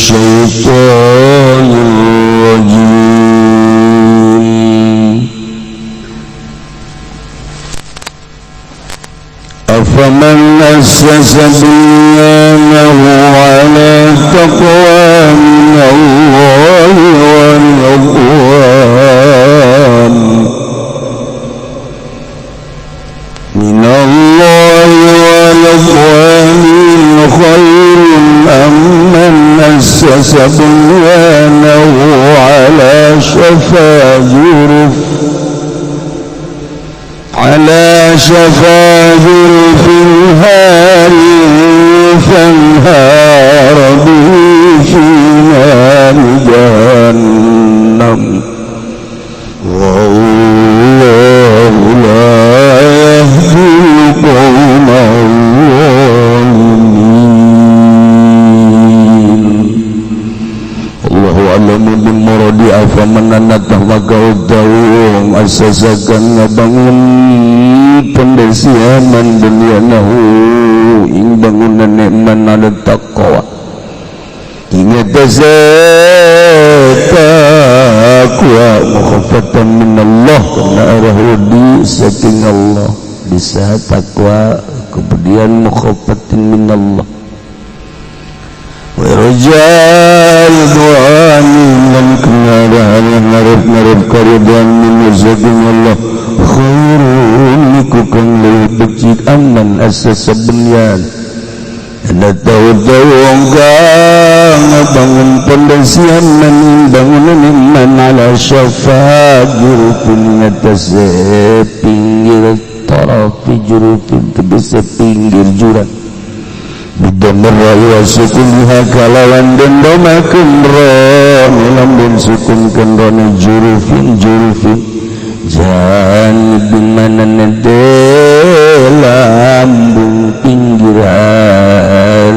الشيطان الرجيم. أفمن أسس بنيانه على تقوى من الله ورضوان من الله ورضوان خير أم من أسس بنيانه على شفا جرف هار فانهار به في نار جهنم والله لا يهدي القوم الظالمين. الله أعلم بالمراد. أفمن maka utawi asasakan ngabangun pondasiaman bunyanahu ing bangunan man ala taqwa ingat taqwa mukhafatan min Allah karena arah di saking Allah bisa takwa kemudian mukhafatin min Allah ورجاء رضوان من كنا ngarep-ngarep karidwan min saking Allah khairun niku kang leuwih becik aman asasa bunyan ana tahu-tahu kang ngabangun pondasian man bangunan man ala syafa jurufin ngatas pinggir tarafi jurufin tegese pinggir jurang bidamar wa sukunha kalawan dendoma kendron lambun sukun kendrone jurufin jurufin janibin mana lambung pinggiran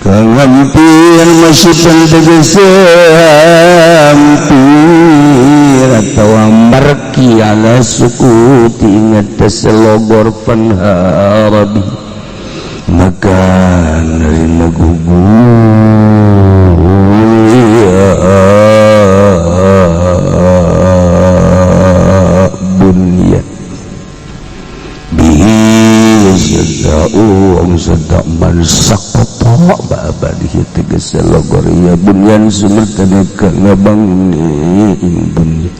kangampir masipan tegese hampir atau marki ala sukuti ingat teselogor panharabi maka nerima gugur bunya bihi sada'u sadak man saqata ba'badihi tegese logor ya bunyan sumertane ka ngabangun ing bunya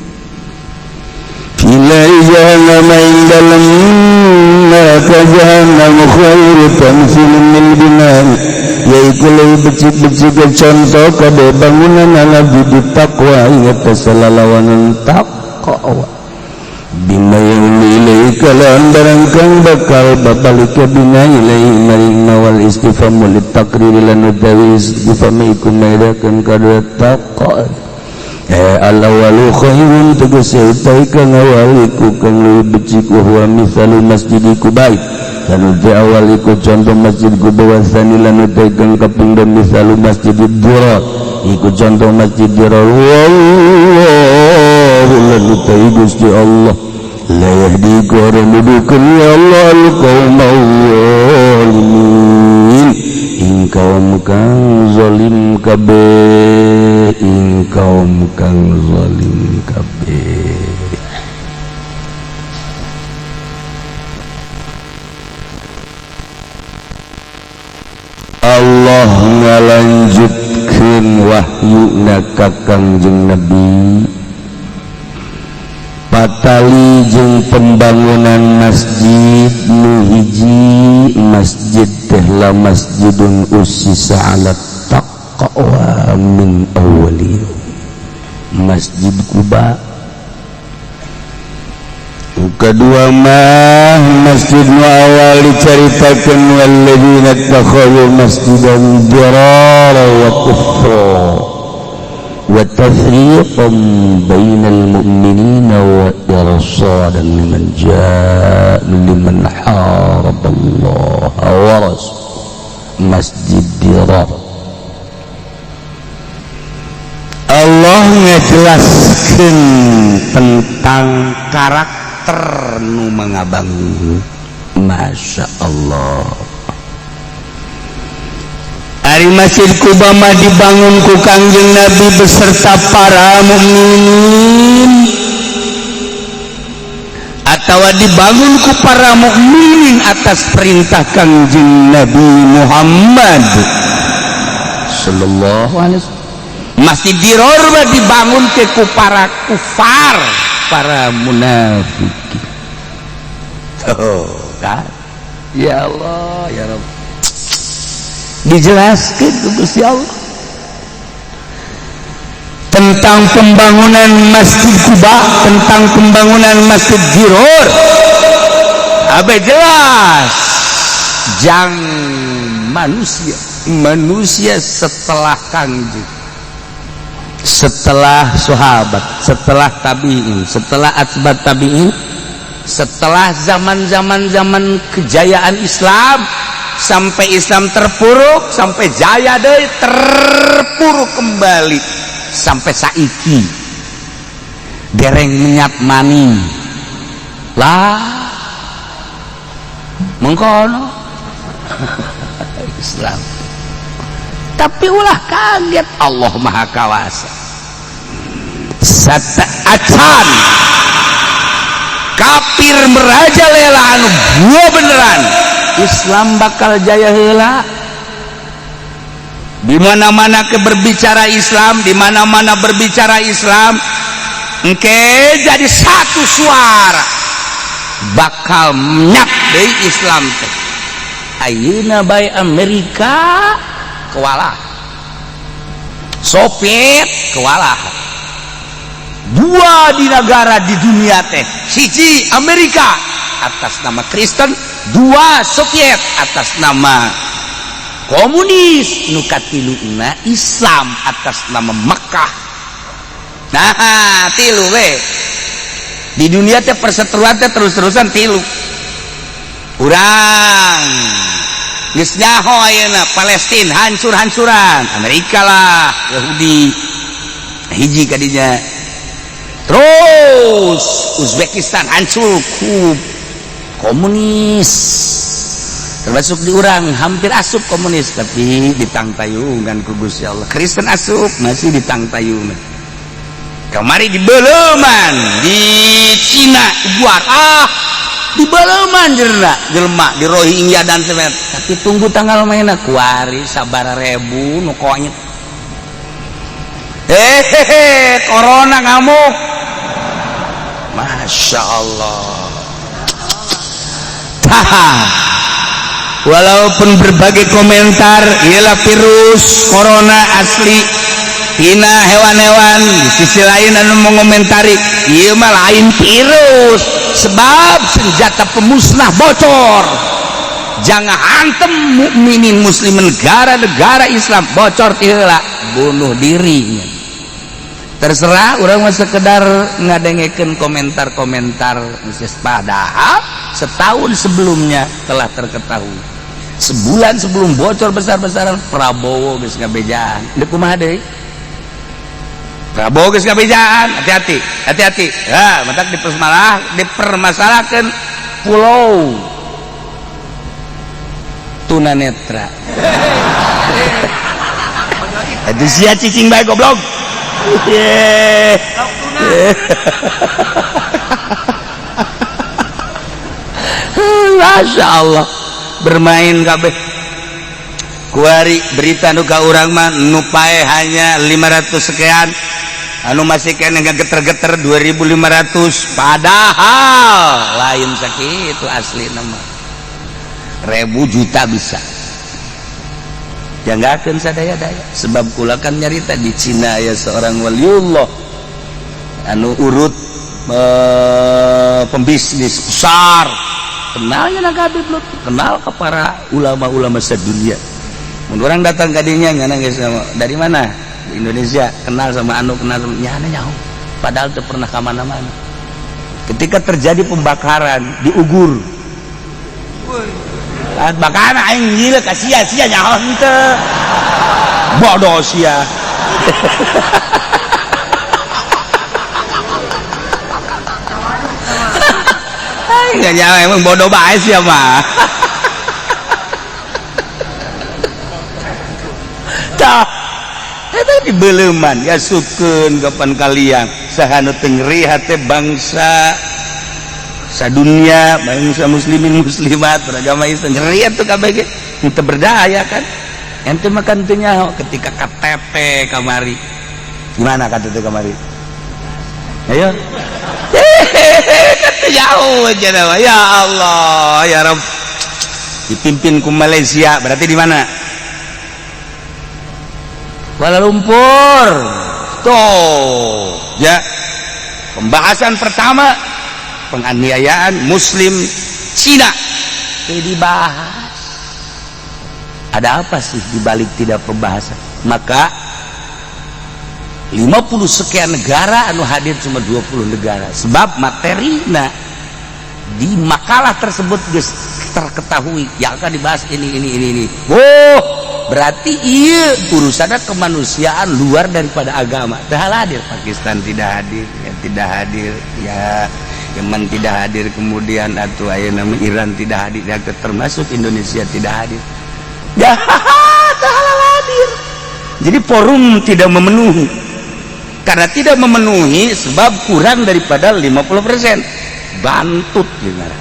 ila jahannam ing dalem neraka jahannam khairu tamthilin lil binan yaiku leuwih becik-becik contoh kade bangunan ala budi taqwa ingat teselalawanan taqwa bima yuli ilaika lan barang kang bakal babalik bina ilaihi maring mawal istifhamu lit taqrir lan utawi istifham iku maidakeun kada taqwa al-awalu khairun tegese utai kang awal iku kang leuwih becik wa huwa mithalu masjid Quba lan utai awal iku contoh masjid Quba wa tsani lan utai kang kaping mithalu masjid Dirar iku contoh masjid Dirar wallahu lan utai Gusti Allah la yahdi qara nudukeun ya Allah al-qauma zalimin ing kaum kang zalim kabeh ing kaum kang zalim kabeh. Allah ngalanjutkeun wahyuna ka Kangjeng Nabi patali jeung pembangunan masjid nu hiji masjid teh la masjidun usisa ala taqwa min awwali Masjid Quba. Kedua mah masjid nu awal dicaritakeun walladzina ittakhadhu masjidan dirara wa kufra wa tafriqan bainal mu'minina wa irsadan liman jaa liman haraba Allah wa rasul Masjid Dirar. Allah ngejelaskeun tentang karakter nu mangabangun. Masya Allah. Ari Masjid Quba mah dibangun ku Kangjeng Nabi beserta para mukminin atawa dibangun ku para mukminin atas perintah Kangjeng Nabi Muhammad sallallahu alaihi wasallam. Masjid Diror mah dibangun ke ku para kufar, para munafik. Oh, kan? Ya Allah, ya Rabb. Dijelaskan ku Gusti Allah tentang pembangunan Masjid Quba, tentang pembangunan Masjid Diror. Abe jelas jang manusia, manusia setelah Kangjeng, setelah sahabat, setelah tabiin, setelah atbat tabiin, setelah zaman-zaman zaman kejayaan Islam sampai Islam terpuruk, sampai jaya deui, terpuruk kembali sampai saiki dereng menyat maning lah mengkono Islam. Tapi ulah kaget, Allah Maha Kawasa. Sata acan kafir merajalela anu gua beneran Islam bakal jaya heula. Di mana-mana ke berbicara Islam, di mana-mana berbicara Islam, engke jadi satu suara bakal nyap deui Islam teh. Ayeuna bae Amerika kewalah, Soviet kewalah, dua di negara di dunia teh, siji Amerika atas nama Kristen, dua Soviet atas nama komunis, nu katiluna Islam atas nama Mekah. Nah, tilu we di dunia teh perseteruan teh terus-terusan tilu. Urang geus nyaho ayeuna Palestina hancur-hancuran, Amerika lah, Yahudi hiji kadinya, terus Uzbekistan hancur ku komunis, termasuk di urang hampir asup komunis tapi ditangtayungan ku Gusti Allah. Kristen asup masih ditangtayungan. Kamari di Beleman di Cina buat di Beleman jerna jelema di Rohingya dan sebagainya, tapi tunggu tanggal mainna kuari sabara ribu nu konyet. Eh, corona ngamuk. Masya Allah. Tah. Walaupun berbagai komentar ialah virus corona asli tina hewan-hewan, di sisi lain anu mengomentari ieu mah lain virus sebab senjata pemusnah bocor, jangan hantem mukminin muslim negara-negara Islam bocor ti heula bunuh dirinya. Terserah, urang mah sekedar ngadengekeun komentar-komentar, padahal setahun sebelumnya telah terketahui, sebulan sebelum bocor besar-besaran Prabowo geus ngabejaan. Deuk kumaha deui? Prabowo geus ngabejaan, hati-hati, hati-hati. Ya, matak dipermasalahkan pulau tunanetra. Itu sia cicing bae, goblok. Ye. Masya Allah, bermain kabeh. Kuari berita nu ka urang mah nu pae hanya 500 sekian, anu masih keneh geter-geter 2500, padahal lain sakitu asli nama ribu juta bisa janggakeun sadaya-daya. Sebab kula kan nyarita di Cina ya seorang waliullah anu urut pembisnis besar, kenalnya nak Habib Lutfi, kenal ke para ulama-ulama sedunia. Mun orang datang ka dinya ngana geus dari mana? Di Indonesia, kenal sama anu, kenal sama nyana nyaho, padahal teu pernah ka mana-mana. Ketika terjadi pembakaran di Ugur, bakaran aing gila ka sia sia nyaho henteu, bodoh sia. Nggak nyawa emang bodoh bae sia mah. Tah, eta dibeleuman diasupkeun kapan kalian saha nu teu nyeri hate? Bangsa sadunia, bangsa muslimin muslimat beragama Islam, nyeri atuh kabeh ge. Teu berdaya kan ente makan teu nyaho ketika KTT kamari. Gimana KTT kamari? Ayo, kata jauh aja. Ya Allah, ya Rabb, dipimpin ku Malaysia, berarti di mana? Kuala Lumpur. Tuh ya, pembahasan pertama penganiayaan muslim Cina itu dibahas. Ada apa sih dibalik tidak pembahasan? Maka 50 sekian negara anu hadir cuma 20 negara, sebab materi. Nah, di makalah tersebut geus terketahui yang akan dibahas ini, ini, ini, ini. Oh, berarti iya urusannya kemanusiaan, luar daripada agama. Teu hadir Pakistan, tidak hadir ya, tidak hadir ya. Yaman tidak hadir, kemudian atau aya nama Iran tidak hadir ya, termasuk Indonesia tidak hadir ya, teu hadir. Jadi forum tidak memenuhi. Karena tidak memenuhi, sebab kurang daripada 50%, bantut. Gimana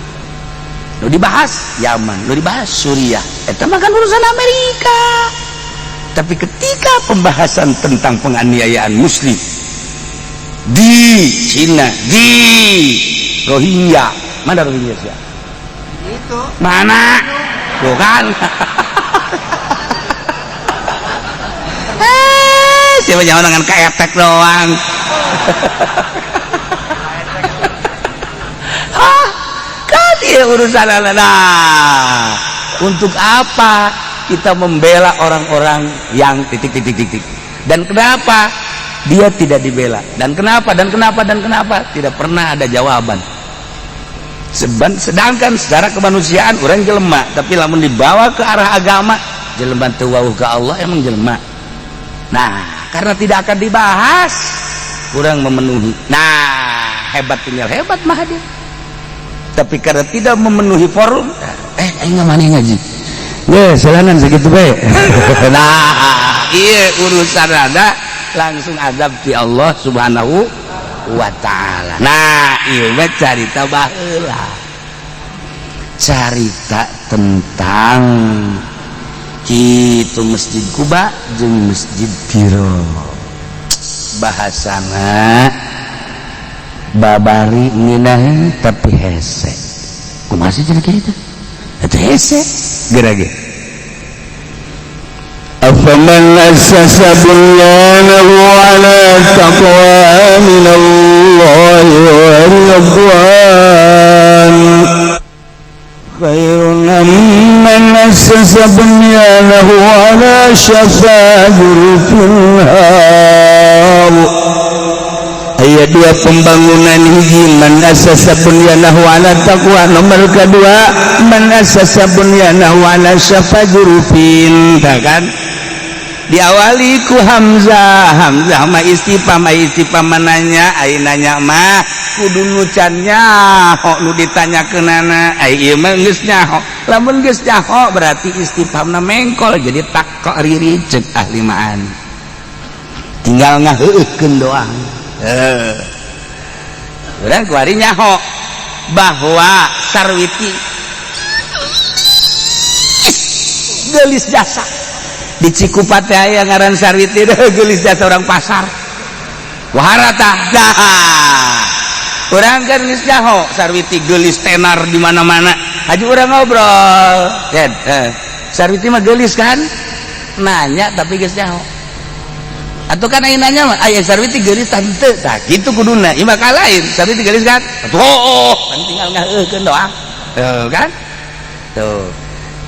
nu dibahas Yaman, nu dibahas Suriah, itu mah kan urusan Amerika. Tapi ketika pembahasan tentang penganiayaan muslim di Cina, di Rohingya, mana Rohingya sih? Itu. Mana? Bukan. Eh, siapa jangan dengan ketek doang. Hah? Kan dia urusan. Nah, untuk apa kita membela orang-orang yang titik titik titik? Dan kenapa dia tidak dibela? Dan kenapa? Dan kenapa? Dan kenapa? Tidak pernah ada jawaban. Sedangkan secara kemanusiaan orang jelema, tapi lamun dibawa ke arah agama, jelema teu wawuh ke Allah, emang jelema. Nah, karena tidak akan dibahas, kurang memenuhi. Nah, hebat, tinggal hebat Mahathir. Tapi karena tidak memenuhi forum, eh nggak mana ngaji. Ya, selanan segitu bae. Nah, iya urusan ada langsung azab di Allah Subhanahu wa Ta'ala. Nah, iya mah carita baheula. Carita tentang kitu Masjid Kuba jeung Masjid Biro. Bahasana babari ngeunah tapi hese. Kumaha sih cenah kitu? Eta hese geura ge. أفمن أسس بنيانه على تقوى من الله ورضوان خير أم من أسس بنيانه على شفا جرف هار؟ Aya dua pembangunan. Hiji, man asasa bunyanahu ala taqwa. Nomor kedua, man asasa bunyanahu ala syafa jurufin. Tah kan diawali ku hamzah. Hamzah mah istifham. Ai istifham nanya. Ai nanya mah kudu nu can nyaho nu ditanyakeunana. Ai ieu mah geus nyaho. Lamun geus nyaho, berarti istifhamna mengkol jadi takriri. Cek ahli ma'ani, tinggal ngaheueuhkeun doang. Eh, urang kuari nyaho bahwa Sarwiti gelis jasa. Di Cikupa teh aya ngaran Sarwiti deh, gelis jasa orang pasar wahara. Tah dah, urang kan geus nyaho Sarwiti gelis, tenar di mana-mana. Haji urang ngobrol, Ded, eh, Sarwiti mah gelis kan? Nanya tapi geus nyaho. Atau kan aya nanya mah, aya Sarwiti gelis tante. Tah kitu kuduna. Ieu mah lain. Sarwiti gelis kan? Atuh oh, kan tinggal ngaheukeun doang. Tuh kan? Tuh.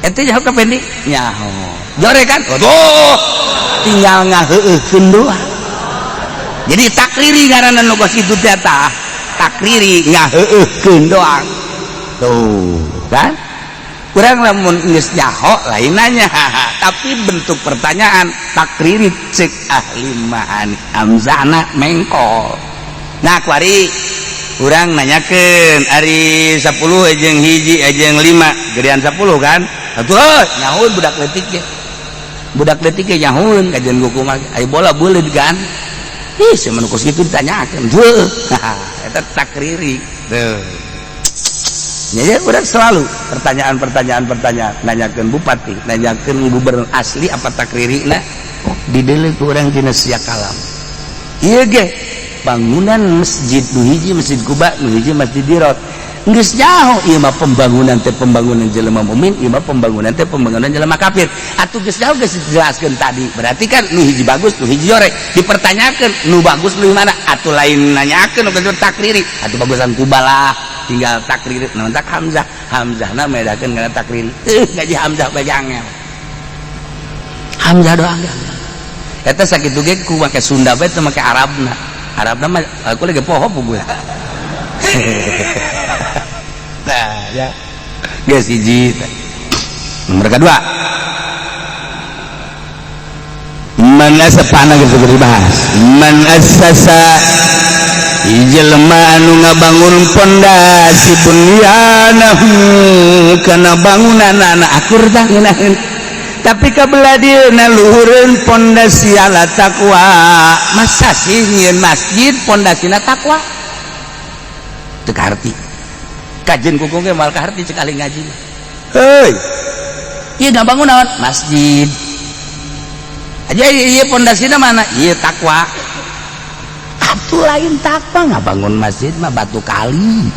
Ente nyaho ka Pendi? Nyaho. Jore kan? Tuh. Tinggal ngaheueuhkeun doang. Jadi takriri ngaranna nu kos kitu teh tah. Takriri, ngaheueuhkeun doang. Tuh, kan? Kurang lamun geus nyaho lain nanya, tapi bentuk pertanyaan takriri. Cek ahli ma'ani, hamzahna mengkol. Nah, kuari urang nanyakeun, ari 10 jeung hiji jeung 5 gedean 10 kan? Atuh nyaho budak leutik ge. Budak leutik ge nyahoeun kajian ku kumaha aya bola beuleud kan. Ih, sia mah kos kitu ditanyakeun. Heuh. Eta takriri. Tuh. Ya, udah selalu pertanyaan-pertanyaan pertanyaan nanyakeun bupati, nanyakeun gubernur asli apa takriri nah dideuleu ku urang tina sia kalam. Ieu ge bangunan masjid nu hiji Masjid Quba, nu hiji Masjid Dirar. Geus nyaho ieu mah pembangunan teh pembangunan jelema mukmin, ieu mah pembangunan teh pembangunan jelema kafir. Atuh geus nyaho geus dijelaskeun tadi. Berarti kan nu hiji bagus, nu hiji jorek. Dipertanyakeun nu bagus nu mana? Atuh lain nanyakeun nu takriri. Atuh bagusan Quba lah. Tinggal takriri naon tak Hamzah. Hamzahna medakeun kana takriri. Ngaji Hamzah bae angel. Hamzah doang. Eta sakitu ge ku make Sunda bae teu make Arabna. Arabna mah aku lagi poho gue. Nah, ya. Geus hiji. Nomor kedua. Man asapana geus dibahas. Man assasa jelema anu ngabangun pondasi bunyanahu kana bangunanana akur tah ngeunaheun. Tapi kabelah dieuna luhureun pondasi ala takwa. Masa sih nyieun masjid pondasina takwa? Teu kaharti. Kajen kuku ge moal kaharti cek ahli ngaji. Heuy. Ieu ngabangun naon? Masjid. Aja ieu pondasina mana? Ieu takwa. Atuh lain takwa ngabangun masjid mah batu kali.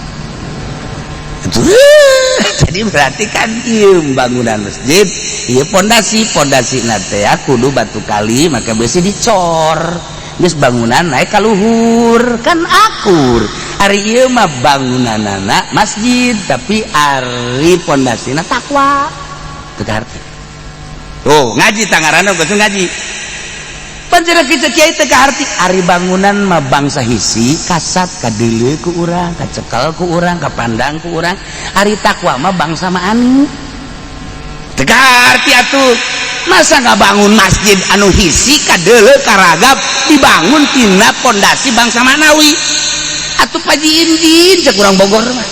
Jadi berarti kan ieu bangunan masjid, ieu pondasi, pondasina teh kudu batu kali maka besi dicor. Geus bangunan naik ka luhur kan akur. Ari ieu mah bangunanana masjid tapi ari pondasina takwa. Teu kaharti. Tuh, ngaji tangaranna geus ngaji. Panjera kitu kiai teu kaharti. Ari bangunan mah bangsa hisi kasat kadeuleu ku urang, kacekel ku urang, kapandang ku urang. Ari takwa mah bangsa maani. Teu kaharti atuh. Masa ngabangun masjid anu hisi kadeuleu karagap dibangun tina pondasi bangsa manawi. Atuh paji indin cek urang Bogor mah.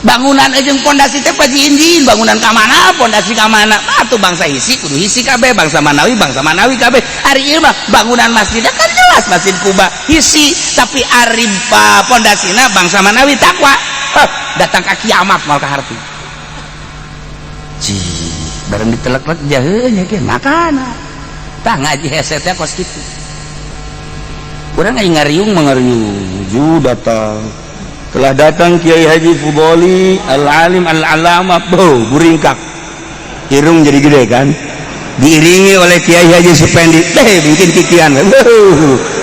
Bangunan jeung pondasi teh paji indin, bangunan ka mana, pondasi ka mana. Atuh bangsa hisi kudu hisi kabeh, bangsa manawi kabeh. Ari ieu mah bangunan masjidnya kan jelas Masjid Quba hisi, tapi ari pondasina bangsa manawi takwa. Heh, datang ka kiamat moal kaharti. Cih, bareng ditelek-telek jaheunya ge makana. Tah ngaji hese teh kos kitu. Urang aing ngariung mangariung, ju datang. Telah datang Kiai Haji Fudholi Al-Alim Al-Alama, bau buringkak. Irung jadi gede kan? Diiringi oleh Kiai Haji Supendi. Deh, mungkin kikian.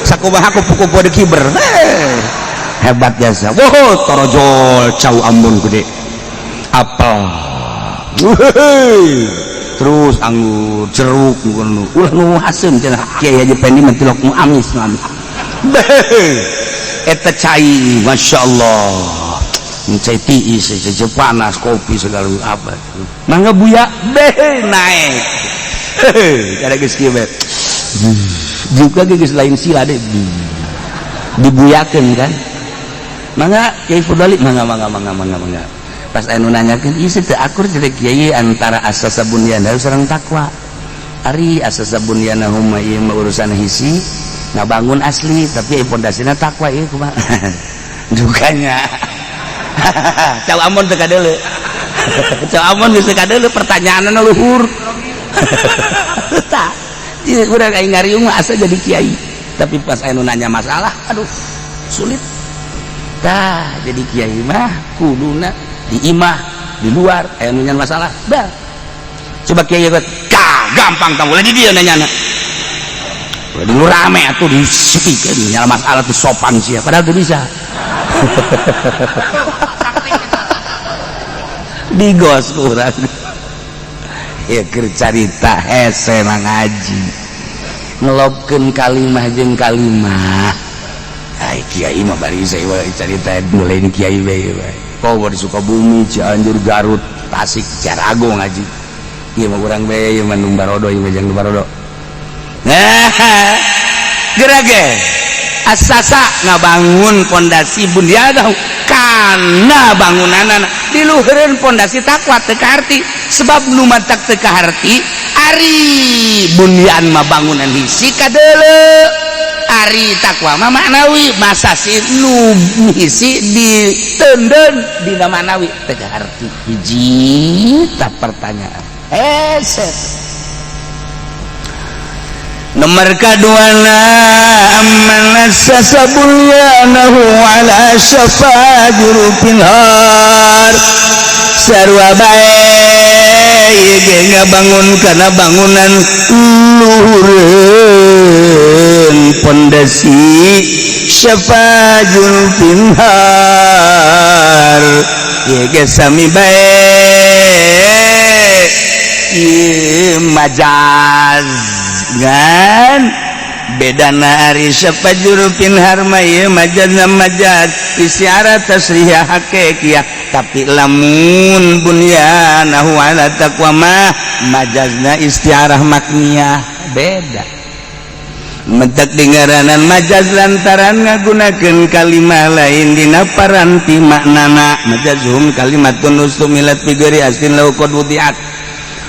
Sakumaha kupu-kupu de kiber. Hebat jasa. Wow, torojol cau Ambon gede. Apel. Terus anggur, jeruk ngono. Ulah nu haseum cenah Kiai Haji Pendi mah tilok nu amis nu amis. Eta cai, Masya Allah. Cai tiis, cai panas, kopi segala apa. Mangga buya, beh naik. Cara geus kieu bae. Juga geus lain sila deh. Dibuyakeun kan. Mangga Kiai Fudali, mangga mangga mangga mangga mangga. Pas anu nanyakeun, ieu teu akur cenah kiai antara asasa bunyana sareng takwa. Ari asasa bunyana huma ieu mah urusan hisi, ngabangun asli tapi pondasina takwa ieu kumaha. Dukanya. Cau Ambon teu kadeuleu. Cau Ambon geus teu kadeuleu pertanyaanna luhur. Tah, ieu urang aing ngariung mah asa jadi kiai. Tapi pas anu nanya masalah, aduh, sulit. Tah, jadi kiai mah kuduna di imah, di luar aya nu nanya masalah, dah. Coba kiai ka gampang tah ulah di dieu nanyana. Dulu rame atuh disepikeun nyala masalah tuh sopan sih padahal tuh bisa. Digos urang. Ya keur carita hese ngaji. Ngelopkeun kalimah jeung kalimah. Ai kiai mah bari saya carita lain kiai bae. Kowe di Sukabumi, Cianjur, Garut, Tasik, Carago ngaji. Ieu mah urang bae ieu mah nu barodo ieu mah jeung barodo. Nah, gerage asasa ngabangun pondasi bundiadahu kana bangunanana diluhureun pondasi takwa teu kaharti sebab nu matak teu kaharti ari Bunyan mah bangunan hisi kadeuleu, ari takwa mah maknawi. Masa sih nu hisi diteundeun dina maknawi? Teu arti hiji tak pertanyaan hese. Nomor kaduana, amman assasa bunyanahu ala syafa jurufin har. Sarua bae ieu ge ngabangun kana bangunan luhureun pondasi syafa jurufin har. Ieu ge sami bae, ieu majaz kan bedana. Ari syafa jurufin har mah ieu majazna majaz istiarah tasrih hakikiyah, tapi lamun bunyanahu ala taqwa mah majazna istiarah makniyah. Beda. Mentak dingaranan majaz lantaran ngagunakeun kalimah lain dina paranti maknana. Majazhum kalimatun ustumilat fi ghairi aslin lahu qad wudi'at.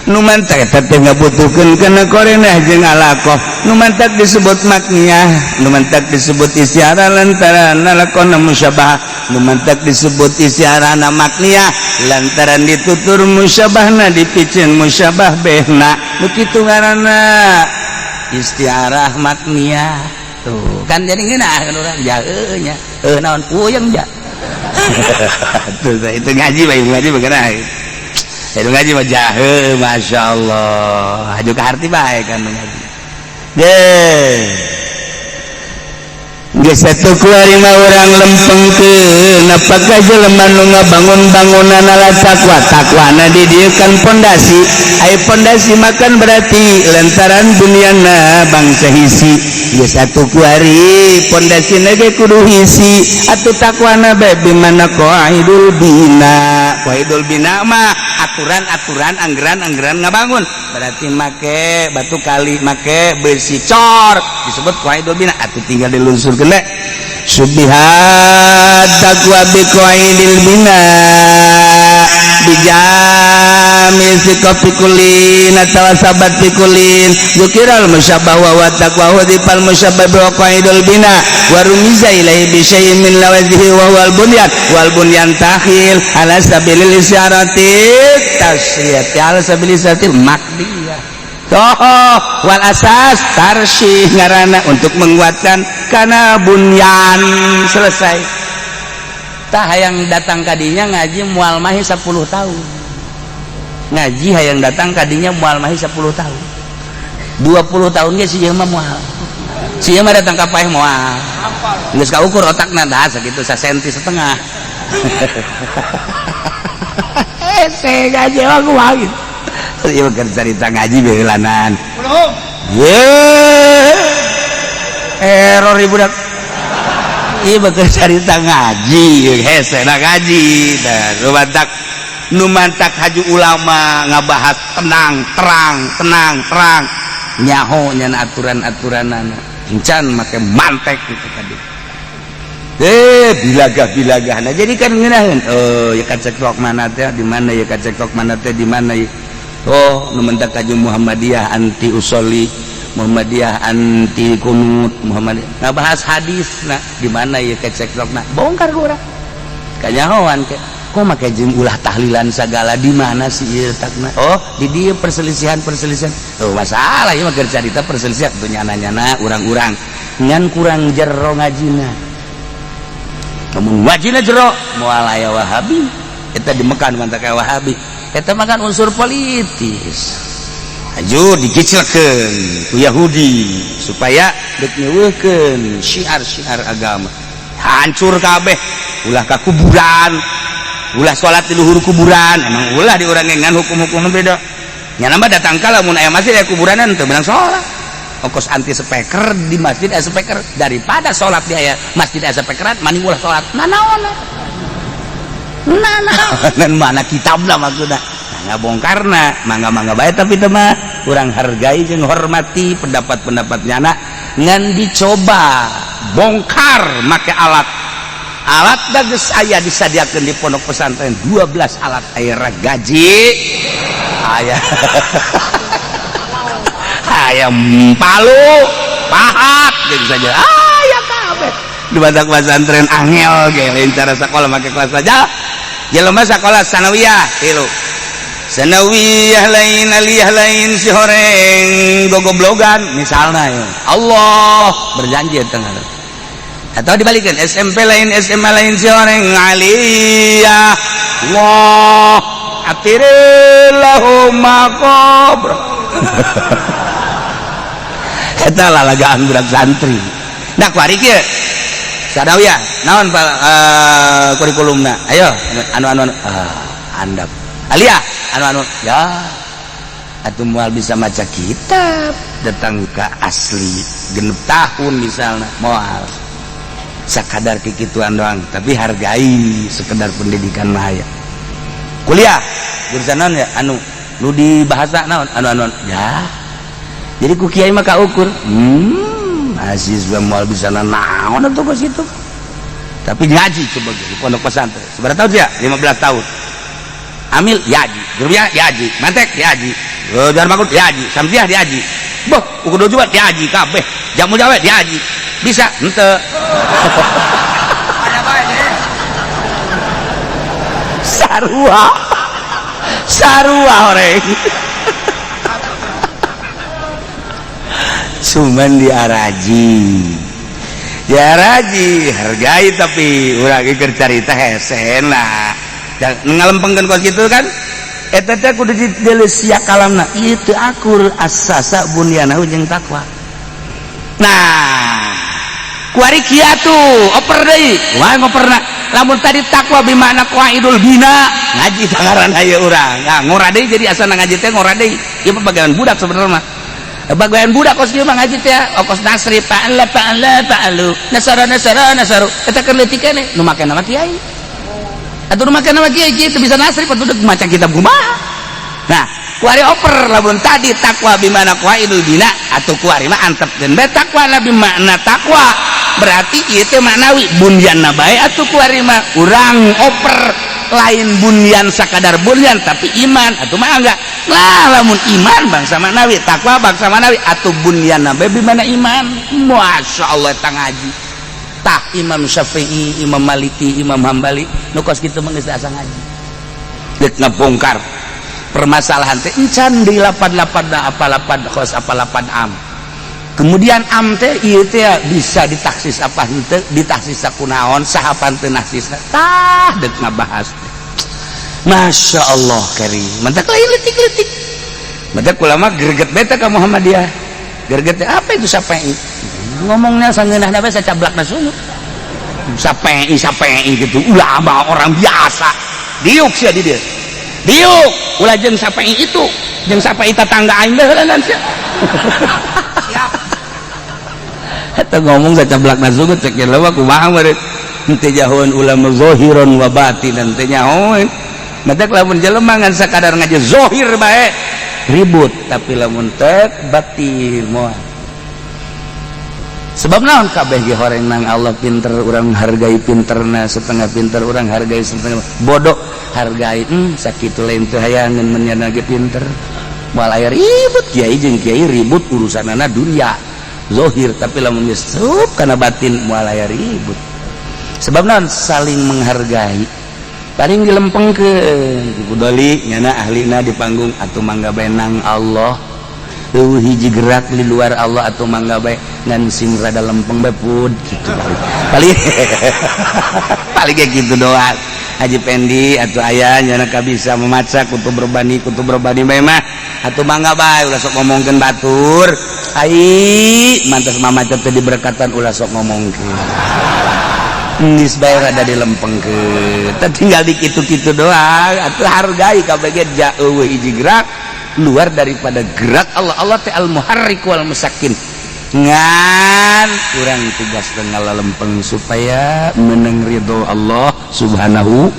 Nu mantak eta teh ngabutuhkeun kana qarinah jeung alaqah. Nu mantak disebut makniyah, nu mantak disebut istiarah lantaran lalakonna musyabah. Nu mantak disebut istiarah na makniyah lantaran ditutur musyabahna, dipicen musyabah behna. Nu kitu ngaranna istiarah makniyah. Tuh kan jadi ngeunah kan urang jauh nya, heuh, naon puyeng ja. Tuh, itu ngaji bae, ngaji begeuna itu. Ngaji mah jahe, masya Allah, haju ka harti bae kan ngaji deh. Geus satu kuari mah urang lempengkeun, apakah jelema nu ngabangun bangunan ala takwa, takwana di dieu kan pondasi. Ai pondasi makan berarti lantaran bunyanna bangsa hisi. Geus satu kuari pondasina ge kudu hisi atuh, takwana bae bimana qaidul bina. Qaidul bina mah aturan-aturan, anggeran-anggeran ngabangun, berarti make batu kali, make besi cor, disebut qaidul bina. Atuh tinggal dilunsurkeun we syubbihat taqwa bi qaidil bina bijami siqafi kullin atawa sabat fi kullin dzukiral musyabbah wa taqwa wa dipal musyabbah bi qaidul bina wa rumiza ilaihi bi syai'in min lawazihi wa huwal bunyan wal bunyan takhil ala sabilil isyarati tasriyati ala sabilil isyarati makniyah. Toh wal asas tarsyih ngaranna untuk menguatkan karena bunyan. Selesai. Tah, hayang datang kadinya ngaji mual mahi 10 tahun ngaji, hayang datang kadinya mual mahi 10 tahun, 20 tahun ge si ieu mah moal. Si ieu mah datang ka paeh moal, geus kaukur otakna dah sakitu, sasenti setengah. Hese ngaji mah kumaha gitu. Ieu keur carita ngaji beulanan. Ye. Error ibu budak. Ieu mah carita ngaji, hese na ngaji. Dan nu mantak haju ulama ngabahas tenang, terang, tenang, terang. Nyaho nya aturan-aturanana. Encan make mantek gitu tadi. Eh, bilagah-bilagah. Nah, jadi kan ngeunaheun. Oh, ya kacektok mana teh di mana, ya kacektok mana teh di mana ya. Oh, nu mentak kaju Muhammadiyah anti usoli, Muhammadiyah anti kunut, Muhammadiyah ngabahas hadis. Nah, di mana ya kecektokna? Bongkar ku urang. Kanyahoan ke kok make jeung ulah tahlilan segala, di mana sih ieu letakna? Oh, di dieu perselisihan perselisihan. Oh, masalah ieu mah keur carita perselisihan tuh nyana-nyana urang-urang ngan kurang jero ngajina. Namun wajina jero moal aya Wahabi eta di Mekah. Mantak aya Wahabi eta mah kan unsur politis, aju dikicilkeun ku Yahudi supaya dek nyeuweuhkeun syiar-syiar agama. Hancur kabeh, ulah ka kuburan, ulah salat di luhur kuburan. Emang ulah di urang ngan hukum-hukum beda nya. Mah datang ka lamun aya masjid aya kuburanan teu beunang salat, ongkos anti speaker di masjid aya speaker. Daripada salat di aya masjid aya speakeran, mending ulah salat. Nanaon nanaon, mana kitabna maksudna? Nah, ngabongkarna mangga-mangga bae, tapi teh mah kurang hargai jeung hormati pendapat-pendapat nyana, ngan dicoba bongkar make alat. Alat da geus aya disadiakeun di pondok pesantren, 12 alat. Aya gaji, aya Aya palu pahat gitu saja. Ah ya kabeh di badak pesantren angel ge lain cara sekolah make kelas saja. Jelema sekolah sanawiyah tilu. Sanawiyah lain, aliyah lain, si horeng gogoblogan misalnya ya. Allah berjanji tengah atau dibalikan SMP lain, SMA lain, si horeng aliyah Allah atirillahu maqabr. Eta lalagaan budak santri. Nah, kuari kieu sanawiyah naon kurikulumna, ayo anu anu anu andap aliyah anu anu ya atau mual bisa maca kitab datang ke asli 6 tahun misalnya, moal sakadar kikituan doang, tapi hargai sekedar pendidikan mah. Ya kuliah jurusan naon ya, anu nu di bahasa naon, anu anu ya. Jadi ku kiai mah ukur, mahasiswa moal bisa naon atuh ke situ, tapi ngaji coba di pondok pesantren seberapa tahun ya? 15 tahun. Amil yaji, jurumiyah yaji, mantek yaji, jangan makut yaji, samsiah diaji, boh ukur juga diaji kabeh, jamu jawe diaji, bisa ente sarua sarua orang cuman diaraji diaraji hargai, tapi urang keur carita hese lah ngalempengkeun kos kitu kan. Eta teh kudu sia kalamna ieu teu akur asasa bunyanahu jeung takwa. Nah, kuari kieu tuh oper deui kumaha ngoperna. Lamun tadi takwa bimakna qaidul bina ngaji tangaran aya urang. Nah, ngora deui, jadi asana ngaji teh ngora deui. Ieu mah bagian budak sebenarnya mah, bagian budak kos kieu mah ngaji teh kos nasri fa'ala fa'ala fa'alu nasara nasara nasaru. Eta keur leutik keneh nu make nama kiai atau nu make nama kiai kieu bisa nasri patuh maca kitab kumaha. Nah, kuari oper, lamun tadi takwa bimana qaidul bina atau kuari mah antepkeun bae takwa lah bimakna takwa, berarti ieu teh maknawi bunyanna bae. Atuh kuari mah urang oper lain bunyan sakadar bunyan, tapi iman atuh mah enggak lah. Lamun iman bangsa maknawi, takwa bangsa maknawi, atuh bunyanna bae bimana iman. Masya Allah, tang ngaji tah Imam Syafi'i, Imam Maliki, Imam Hambali nu kos kitu mah geus asa ngaji deuk ngabongkar permasalahan teh encan di lapan-lapan apa lapan kos apa lapan am. Kemudian am teh ieu teh bisa ditaksis apa henteu, ditaksis sakunaon, saha teu naksisna tah deuk ngabahas teh. Masya Allah karim, mantak lain leutik-leutik, mantak ulama greget beta ka Muhammadiyah. Greget apa itu Syafi'i ngomongnya sangeunahna bae sacablakna sungut Syafi'i Syafi'i gitu ulama orang biasa diuk sia di dieu diuk ulah jeung Syafi'i itu jeung Syafi'i tetangga aing bae heuleunan sia. Siap eta ngomong sacablakna sungut cek jelema kumaha meureun henteu jahoan ulama zahiran wa batinan teh nyahoeun. Matak lamun jelema ngan sakadar ngaji zahir bae ribut, tapi lamun teu batin moal. Sebab naon? Kabeh ge horeng nang Allah. Pinter urang hargai pinterna setengah, pinter urang hargai setengah, bodoh hargai sakitu lain teu hayangeun menyana ge pinter moal aya ribut. Kiai jeung kiai ribut urusanana dunya zahir, tapi lamun geus sup kana batin moal aya ribut. Sebab naon? Saling menghargai, paling dilempengkeun ku doli nyana ahlina di panggung atuh mangga bae nang Allah eueuh hiji gerak di luar Allah atau mangga bae ngan sing rada lempeng bae pud gitu. Paling paling paling kayak gitu doang. Haji Pendi atau aya nyana ka bisa memaca kutub berbani bae mah atuh mangga bae ulah sok ngomongkeun batur. Ai mantas mamaca teh diberkatan ulah sok ngomongkeun geus bae rada dilempengkeun. Teh tinggal di kitu-kitu doang atuh hargai kabeh jauh hiji gerak luar daripada gerak Allah. Allah teh al muharrik wal musakkin, ngan urang tugas ngalalempeng supaya menang ridho Allah Subhanahu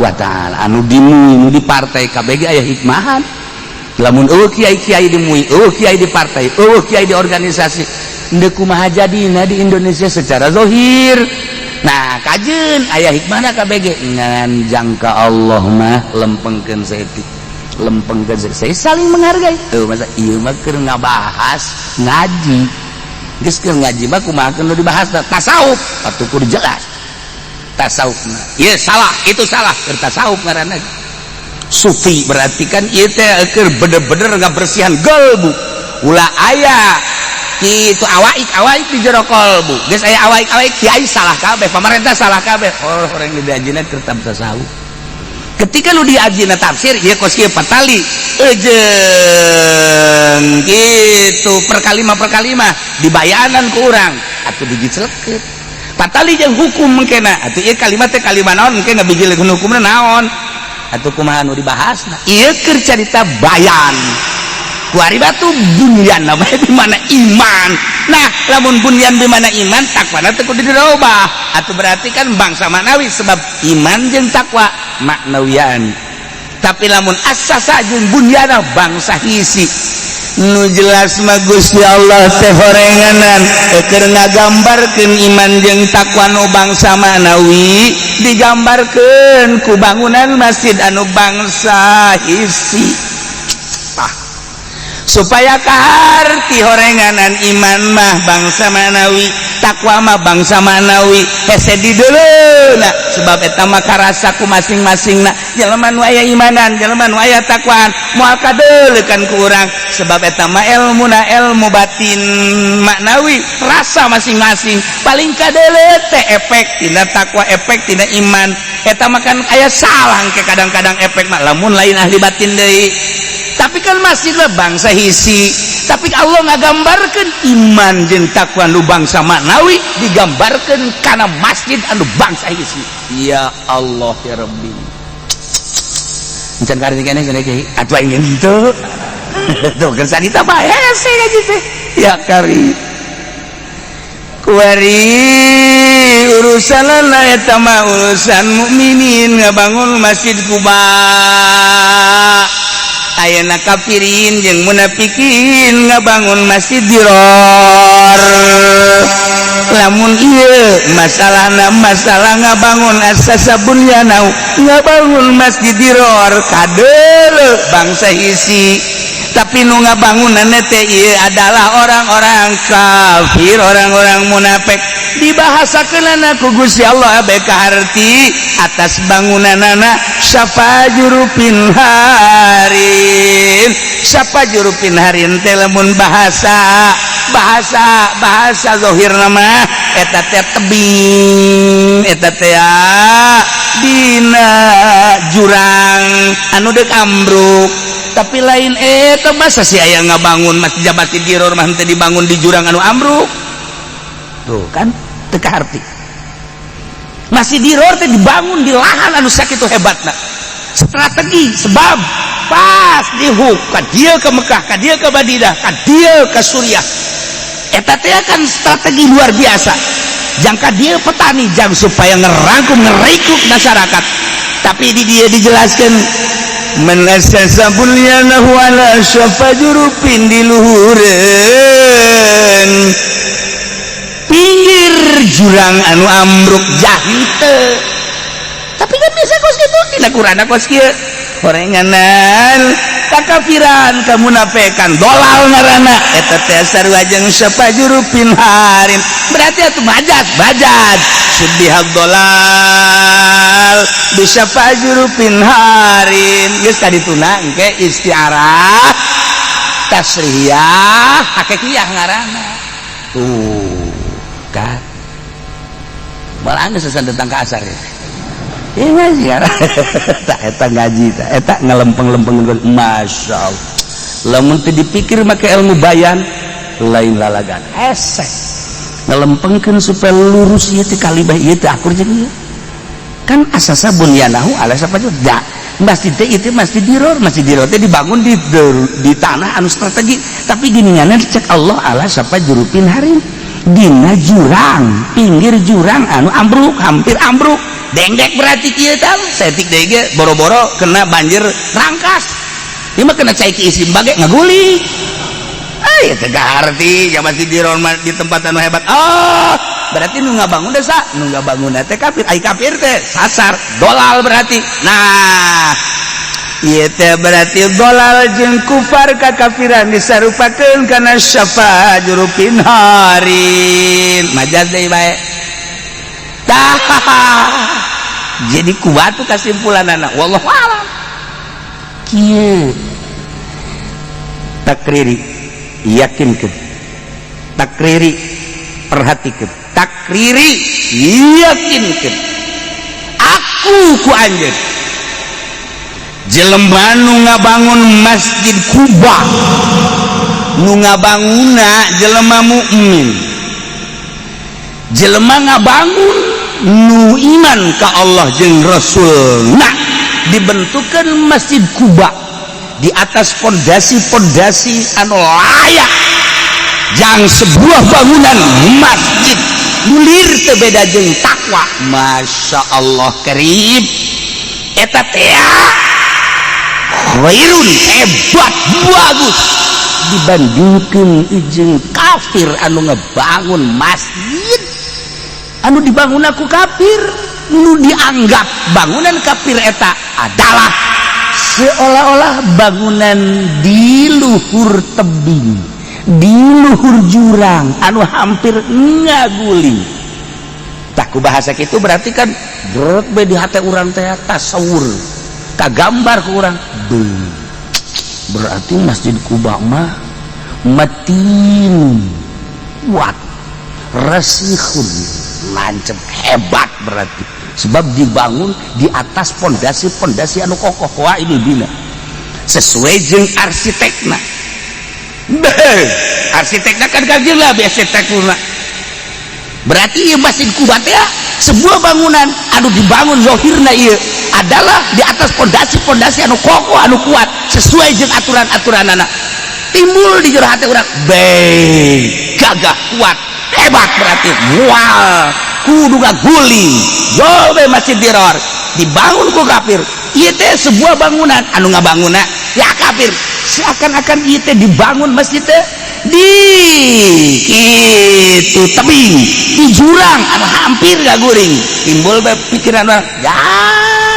wa ta'ala. Anu dimui nu di partai KBG aya hikmahan. Lamun eueuh kiai-kiai dimui, eueuh kiai di partai, eueuh kiai di organisasi, ndeu kumaha jadina di Indonesia secara zahir? Nah, kajeun aya hikmahna KBG, ngan jangka Allah mah lempengkeun saeutik. Lempeng ke saya saling menghargai. Tuh, masa ieu mah keur ngabahas ngaji. Geus keur ngaji mah kumaha nu dibahas tasawuf, atuh kudu jelas. Tasawuf ieu salah, itu salah, keur tasawuf ngaranna. Sufi berarti kan ieu teh keur bener-bener ngabersihan galbu. Ulah aya kitu awaik-awaik di jero kolbu. Geus aya awaik-awaik, kiai salah kabeh, pemerintah salah kabeh. Oh, orang di diajina keur tasawuf. Ketika lu diajina tafsir ieu kos kieu patali eujeung gitu per kalimah dibayanan ku urang atuh dijicelkeun patali jeung hukum mengkena atuh ieu kalimat teh kalimat naon, engke ngabijilkeun hukumna naon atuh kumaha nu dibahasna. Ieu keur carita bayan kuari batu bunyan namanya di mana iman. Nah, lamun bunyan di mana iman, takwana teu kudu dirobah atuh, berarti kan bangsa maknawi, sebab iman jeung takwa maknawian. Tapi lamun asasa jeung bunyana bangsa hisi. Nu jelas mah Gusti Allah teh horenganan keur ngagambarkeun iman jeung takwa nu bangsa maknawi digambarkeun ku bangunan masjid anu bangsa hisi. Tah, supaya kaharti horenganan iman mah bangsa manawi, takwa mah bangsa manawi, hese di nah, sebab eta mah karasa ku masing-masing. Na jelema nu aya imanan, jelema nu aya takwaan, moal kadeuleukan ku urang, sebab eta mah ilmuna ilmu batin maknawi, rasa masing-masing. Paling kadeuleu teh efek tina takwa, efek tina iman. Eta mah kan aya salah ke kadang-kadang efek mah lamun lain ahli batin deui. Tapi kan masjidlah bangsa hisi, tapi Allah ngagambarkan iman jeung takwa nu bangsa maknawi digambarkan karena masjid anu bangsa hisi. Ya Allah ya Rabbi, encan kari kene kene kiai atuh aing henteu tuh kan sanita bae hese ngaji teh ya kari kuari urusan eta mah urusan mukminin ngabangun Masjid Kuba. Ayeuna kafirin jeung munafikin ngabangun Masjid Diror. Lamun ieu masalahna masalah ngabangun asasa bunyanau, ngabangun Masjid Diror kadeuleu bangsa hisi, tapi nu ngabangunan teh ieu adalah orang-orang kafir, orang-orang munafik. Dibahasakeunana ku Gusti Allah bae kaharti atas bangunanana syafa jurufin harin. Syafa jurufin harin teh lamun bahasa bahasa bahasa zahir nama eta teh tebing, eta teh dina jurang anu deuk ambruk. Tapi lain eta, masa sih aya ngabangun masjid Masjid Diror mah henteu dibangun di jurang anu ambruk? Tuh kan teu kaharti. Masjid Diror teh dibangun di lahan anu sakitu hebatna strategi, sebab pas dihuk ka dieu ke Mekah, ka dieu ke Madinah, ka dieu ke Suriah. Eta teh kan strategi luar biasa jangka dia petani jang supaya ngerangkum ngerekrut masyarakat. Tapi di dia dijelaskan man asasa bunyanahu ala syafa jurufin, di luhureun pinggir jurang anu ambruk jahite. Tapi kan bisa kos kitu dina Quran kos kieu horenganan kakafiran kamunafikan dolal ngaranna eta teh sarua jeung syafa jurufin harin. Berarti atuh majaz majaz syubbihad dolal bisyafa jurufin harin. Geus kadituna engke istiarah tasrihiyah hakikiyah ngaranna. Tuh kan malah geus tentang ke asar ya. Iya ngaji tak eta ngaji tak eta ngelempeng-lempeng. Masya Allah, lamun teu dipikir make ilmu bayan lain lalagan hese ngelempengkeun supaya lurus ieu teh kalibah ieu teh akur jeung ieu. Kan asasa bunyanahu ala syafa juga masjid teh itu Masjid Diror. Masjid Diror teh dibangun di tanah anu strategi, tapi gininganna cek Allah ala syafa jurufin harin, dina jurang, pinggir jurang anu ambruk, hampir ambruk dengdek. Berarti kieu tah setik deui ge boro-boro kena banjir rangkas, ieu mah kena cai kiisim bage ngaguling. Ah, teu kaharti ya masjid Diror di tempat anu hebat. Oh, berarti nu ngabangun desa nu ngabangun teh kafir, ai kafir teh sasar dolal berarti. Nah, Ieu teh berarti dolal jeung kufar kakafiran disarupakeun kana syafa jurufin harin. Majaz deui bae. Tah, jadi kuat tuh kesimpulanana, wallahu alam. Kieu takriri, yakinkeun, takriri, perhatikeun, takriri, yakinkeun. Aku ku anjeun, jelema nu ngabangun Masjid Kuba, nu ngabanguna jelema mukmin, jelema ngabangun nu iman ka Allah jeung Rasul. Nah, dibentukkan Masjid Kuba di atas pondasi-pondasi anu layak jang sebuah bangunan masjid, mulir teu beda jeung takwa. Masya Allah karib, eta teh khairun, hebat, bagus dibandingkan jeung kafir anu ngebangun masjid anu dibangun ku kafir, nu dianggap bangunan kafir eta adalah seolah-olah bangunan di luhur tebing, di luhur jurang anu hampir ngaguling. Tah, ku bahasa itu berarti kan berat be di hati urang teh, tasawur kagambar ku urang. Berarti Masjid Kuba mah matin, kuat, rasikhun, lancep, hebat, berarti sebab dibangun di atas pondasi-pondasi anu kokoh. Wah, ini bina sesuai jeung arsitekna. Beh, arsitekna kan gagil lah arsitekturna. Berarti ieu Masjid Kuba teh sebuah bangunan anu dibangun zohirna ieu adalah di atas pondasi-pondasi anu kokoh, anu kuat, sesuai jeung aturan-aturan. Anak timbul di jero hati urang, be gagah, kuat, hebat, berarti mual kudu ngaguling jol be. Masjid Diror dibangun ku kafir, ieu teh sebuah bangunan anu ngabanguna ya kafir, seakan-akan ieu teh dibangun masjid teh di itu tebing, di jurang anu hampir gaguring. Timbul be pikiran urang, ya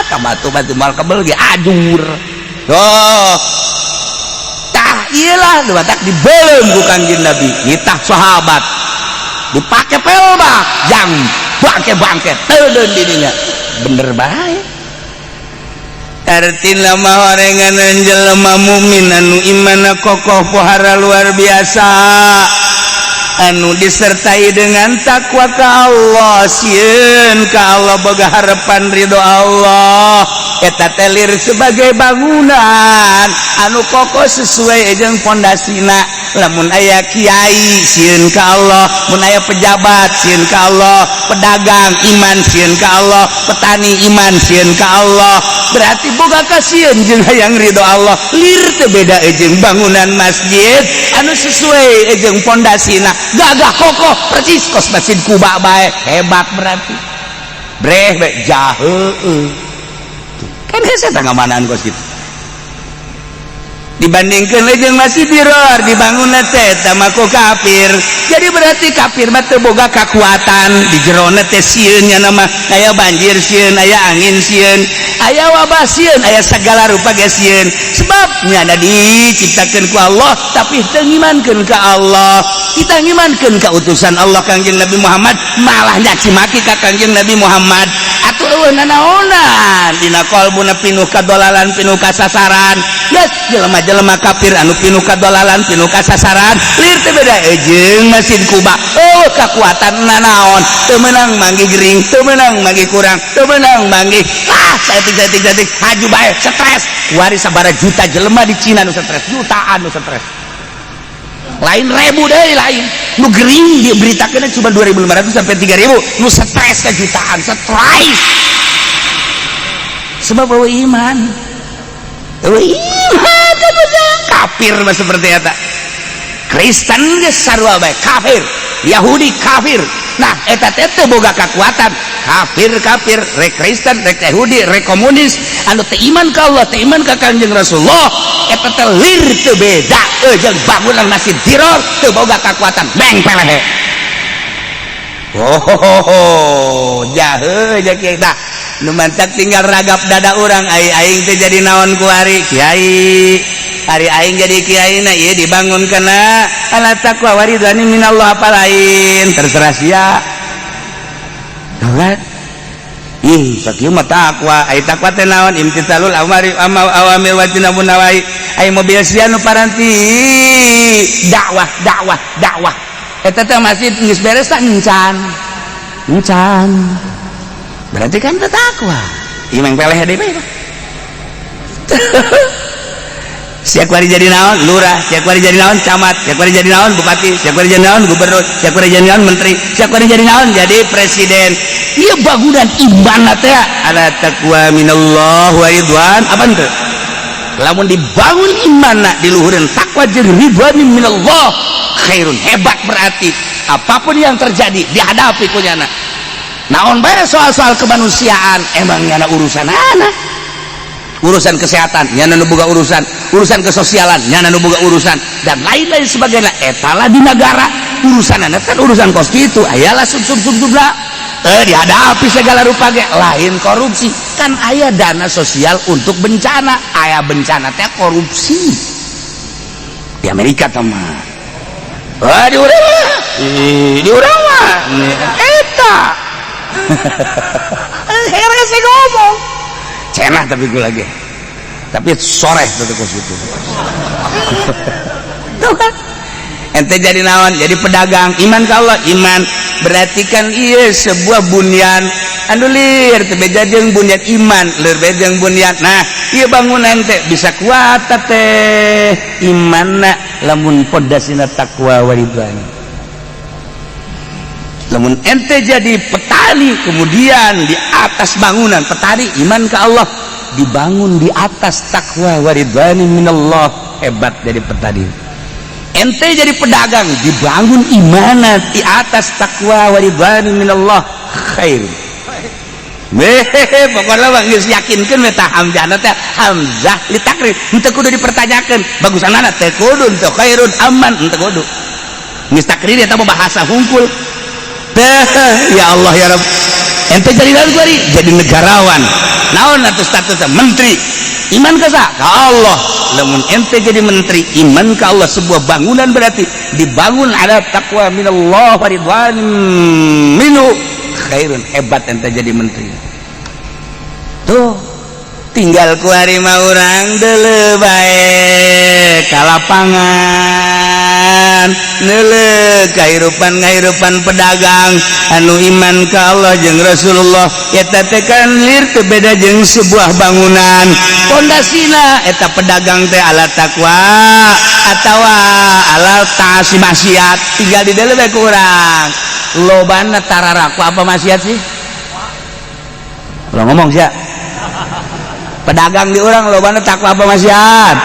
ka batu-batu mal kebel ge ajur. Oh, tah iyalah nu matak dibeuleum ku Kangjeng Nabi, nitah sahabat dipake pelbak jang bangke-bangke teudeun didinya. Bener bae. Artina mah horengan jelema mukmin anu imanna kokoh, pohara luar biasa, anu disertai dengan takwa ka Allah, sieun ka Allah, boga harapan ridho Allah, eta teh lir sebagai bangunan anu kokoh sesuai jeung pondasina. Lamun aya kiai sieun ka Allah, mun aya pejabat sieun ka Allah, pedagang iman sieun ka Allah, petani iman sieun ka Allah, berarti boga kasieun jeung hayang ridho Allah. Lir teu beda jeung bangunan masjid anu sesuai jeung pondasina, gagah, kokoh, percis kos Masjid Kuba bae, hebat. Berarti breh be jahe kan hese teh ngamanaan kos kitu dibandingkan jeung Masjid Diror dibangun teh ku kafir. Jadi berarti kafir mah teu boga kekuatan di jerona teh. Sieun nya nama aya banjir sieun, aya angin sieun, aya wabah sieun, aya segala rupa ge sieun, sebab nyana diciptakeun ku Allah tapi teu ngimankeun ka Allah, kita ngimankeun ka utusan Allah Kangjeng Nabi Muhammad, malah nyaci maki ka Kangjeng Nabi Muhammad. Atuh eueuh nanaonan dina qalbuna, pinuh kadolalan, pinuh kasasaran. Geus jelema-jelema kafir anu pinuh kadolalan, pinuh kasasaran, lir teu beda jeung Masjid Kuba. Oh, kekuatan nanaon, teu meunang manggih gering, teu meunang manggih kurang, teu meunang manggih ah saeutik saeutik saeutik haju bae stres. Kuari sabaraha juta jelema di Cina nu stres, jutaan nu stres, lain ribu deh, lain. Nu gering diberitakan cuma 2500 sampai 3000, nu stres ke jutaan stres, sebab bahwa iman, bahwa iman kafir mah seperti eta. Kristen geus sarua bae kafir, Yahudi kafir. Nah, eta teh teu boga kekuatan. Kafir kafir, rek Kristen, rek Yahudi, rek komunis, anu teu iman ka Allah, teu iman ka Kangjeng Rasulullah, eta teh lir teu beda jeung bangunan Masjid Diror, teu boga kekuatan, beng pelehe. Oh, jahe ja kieu. Tah, Nu mantak tinggal ragap dada urang, ai aing teh jadi naon kuari kiai. Ari aing jadi kiai na ieu dibangun kana ala taqwa waridwani minallah, apa lain terserah sia. Tuh kan? Ih, sakieu mah takwa. Ai takwa teh naon? Imtithalul amari awamir wa tinabun nawahi. Ai mobil sia nu paranti dakwah, dakwah, dakwah. Eta teh masjid geus beres tak encan. Encan. Berarti kan teh takwa. Ieu mah peleh deui bae. Sia kuari jadi naon? Lurah. Sia kuari jadi naon? Camat. Sia kuari jadi naon? Bupati. Sia kuari jadi naon? Gubernur. Sia kuari jadi naon? Menteri. Sia kuari jadi naon? Jadi presiden. Ieu bangunan iman teh ala taqwa minallah wa ridwan. Apa henteu? Lamun dibangun iman diluhureun takwa jeung ridwan minallah khairun, hebat berarti apapun yang terjadi dihadapi ku nyana. Naon bae soal-soal kemanusiaan emang nyana urusan anak. Urusan kesehatan nyana nu boga urusan, urusan kesosialan nyana nu boga urusan, dan lain-lain sebagainya. Etalah di negara urusan anak kan urusan kos kitu ayalah sub sub sub sub lah. Dihadapi segala rupa ge lain korupsi kan aya dana sosial untuk bencana, aya bencana teh korupsi di Amerika teh mah. Wah, di urang mah, di urang mah eta heres ngomong cenah tapi gue lagi tapi sore tuh kos itu. Tuh kan ente jadi naon? Jadi pedagang, iman ka Allah, iman berarti kan iya sebuah bunyan anu lir teh beda jeung bunyan iman, lir beda jeung bunyan. Nah, ieu bangunan teh bisa kuat teh imanna lamun pondasina takwa waridwan. Lamun ente jadi petani kemudian di atas bangunan petani iman ke Allah dibangun di atas takwa waridwani minallah, hebat jadi petani. Ente jadi pedagang dibangun imanat di atas takwa waridwani minallah khair. Hehehe, pokoknya mah geus yakinkeun we tah hamzah teh hamzah litakrir, henteu kudu dipertanyakeun bagusanana teh kudu teu khairun aman henteu kudu geus takrir eta mah bahasa hungkul teh. Ya Allah ya Rabb, ente jadi naon kuari? Jadi negarawan naon atuh statusnya? Menteri. Iman ka sa? Ka Allah. Lamun ente jadi menteri iman ka Allah, sebuah bangunan berarti dibangun ada takwa minallah wa ridwan minhu khairun, hebat ente jadi menteri. Tuh tinggal kuari mah urang deuleu bae ka lapangan, neuleu kahirupan ngahirupan pedagang anu iman ka Allah jeung Rasulullah. Eta teh kan lir teu beda jeung sebuah bangunan pondasina eta pedagang teh ala takwa atawa ala taasi maksiat. Tinggal di deuleu bae ku urang lobana tararakwa apa maksiat sih. Kalau ngomong sia pedagang di urang lobana takwa apa maksiat?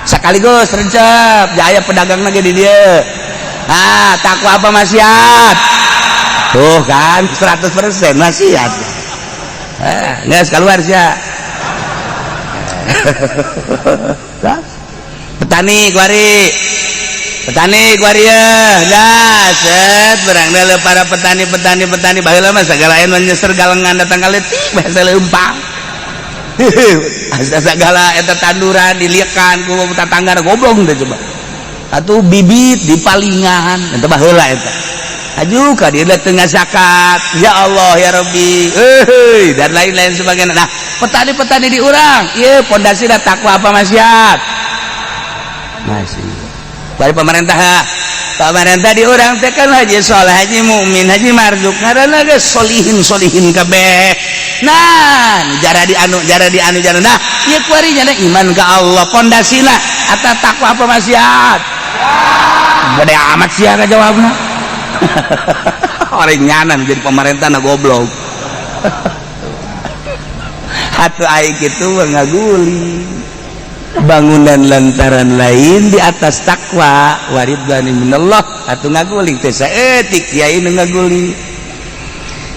Sekaligus rencep jaya pedagang lagi di dia. Ah, takwa apa maksiat? Tuh kan 100% maksiat. Ah, geus keluar sia. Petani kuari, petani kuari ya dah set berang deuleu para petani petani petani baheula mah sagala aya nu nyeser galengan datang ka leutik bahasa leumpang. Segala eta tanduran diliakan ku tetangga goblok teh coba atuh bibit dipalingan eta baheula eta aju ka dieu teu ngazakat ya Allah ya Rabbi euy dan lain-lain sebagainya. Nah, petani-petani di urang ieu pondasina takwa apa maksiat? Masih bari pemerintah, pemerintah di urang teh kan Haji Soleh, Haji Mukmin, Haji Marzuk ngaranna geus solihin solihin kabeh. Nah, jara di anu jara di anu jara. Nah, ieu kuari nya iman ka Allah pondasina atau takwa apa maksiat? Gede amat sia ka jawabna. Orang nyanan jadi pemerintah na goblok. Atuh aing kitu mah ngaguli bangunan lantaran lain di atas takwa waridwani minallah atuh ngaguling teh saeutik kiai nu ngaguling.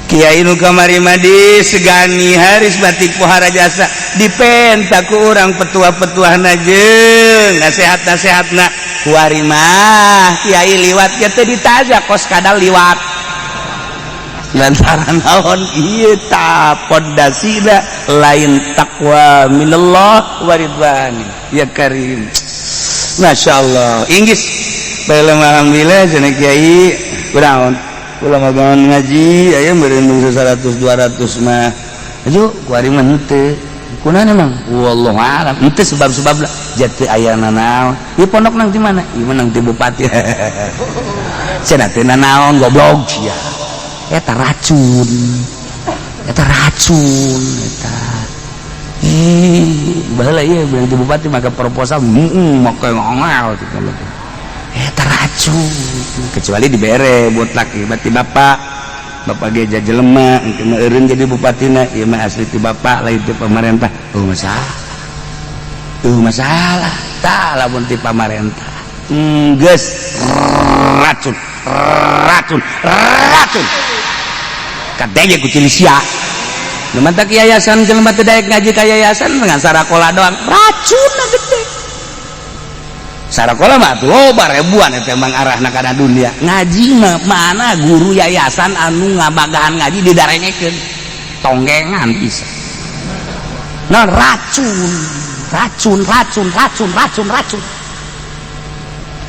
Kiai nu kamari mah disegani Haris batik pohara jasa dipenta ku urang petua-petuahna jeung nasehat-nasehatna. Kuari mah kiai liwat ge teu ditaja kos kadal liwat. Lantaran naon? Ieu ta pondasina lain takwa minallah wa ridwani. Ya karim, Masya Allah. Inggris bae, alhamdulillah cenah kiai kunaon, kula mah bangun ngaji aya meureun 100 200 mah. Aduh, kuari mah henteu. Kunaon emang? Wallahu alam. Henteu sebab-sebab lah. Jati aya nanaon. Ieu pondok nang di mana? Ieu mah nang di bupati. Cenah teh nanaon, goblok sia. Eta racun. Eta racun eta. Ih, baheula ieu bilang di bupati maka proposal heeh make ngongel gitu. Eta racun. Kecuali dibere buat laki berarti bapak bapak dia jelema engke mah eureun jadi bupatina, ieu mah asli ti bapak, lain ti pemerintah. Oh, masalah. Tuh masalah. Tah, lamun ti pamarentah. Geus racun, racun, racun. Kadenge ku sia. Nu mantak yayasan, jelema teu daek ngaji ka yayasan dengan sarakola doang. Racun gede. Sarakola mah tuh loba ribuan, eta emang arahna kana dunia. Ngaji mah mana guru yayasan anu ngabagahan ngaji didarengekeun. Tonggengan bisa. Nah, racun, racun, racun, racun, racun, racun.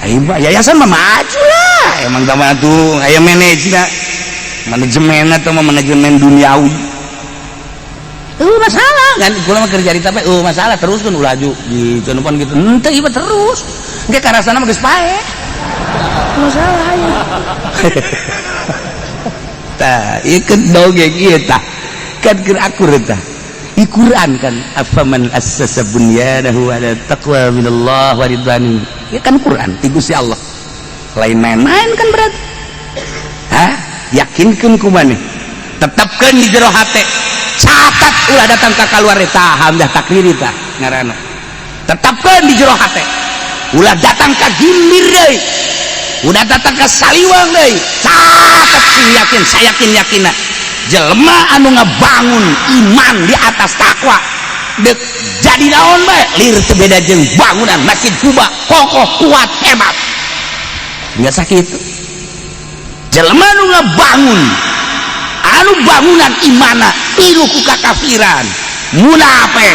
Ayo, yayasan mah maju lah. Emang zaman tuh aya manajemen, manajemen atau manajemen duniawi. Masalah kan kula mah kerja di tapi masalah terus kan ulaju di pan gitu. Henteu, ieu terus. Engke karasana mah geus pae. Masalah ya. Tah, ieu kan dongeng ieu tah. Kan keur akur tah. Di Quran kan afaman assasa bunyanahu ala taqwa minallah wa ridwani. Ya kan Quran ti Gusti Allah. Lain main-main kan berarti. Hah? Yakinkeun ku maneh. Tetapkeun di jero hate. Catat, ulah datang ka kaluar eta hamzah takriri tah ngaranna. Tetapkeun di jero hate. Ulah datang ka gilir deui. Udah datang ka saliwang deui. Catat sing yakin, sayakin yakinna. Jelema anu ngebangun iman di atas takwa dek jadi naon bae lir teu beda jeung bangunan Masjid Kuba, kokoh, kuat, hebat, nggak sakit. Jelema anu ngebangun anu bangunan imana pinuh ku kakafiran, munafik,